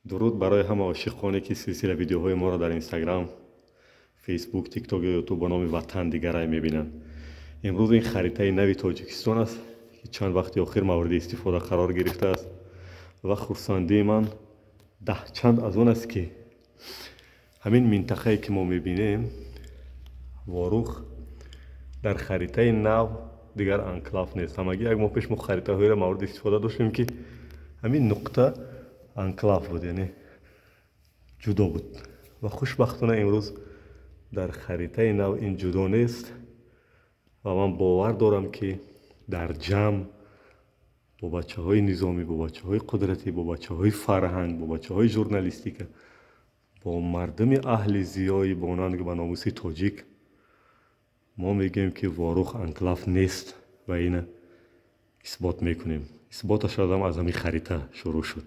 Дуруд барои ҳама ошиқоне, ки силсила видеоҳои моро дар Инстаграм, Фейсбук, Тикток ё Ютуб бо номи «Ватан дигарай» мебинанд. Имрӯз ин харитаи нави Тоҷикистон аст, ки чанд вақти охир мавриди истифода қарор гирифтааст, ва хурсандии ман даҳчанд аз он аст, ки ҳамин минтақае, ки мо мебинем, Ворух, дар харитаи нав дигар анклав нест. Ҳамагӣ як моҳ пеш мо харитаҳоеро мавриди истифода доштем, ки ҳамин нуқта анклав буд, яъне ҷудо буд, ва хушбахтона имрӯз дар харитаи нав ин ҷудо нест. Ва ман бовар дорам, ки дар ҷамъ бо бачаҳои низомӣ, бо бачаҳои қудратӣ, бо бачаҳои фарҳанг, бо бачаҳои журналистика, бо мардуми аҳли зиёи бо нангу ба номуси тоҷик мо мегӯем, ки Ворух анклав нест ва ина исбот мекунем. Исботаш одам аз ҳамин харита шурӯъ шуд.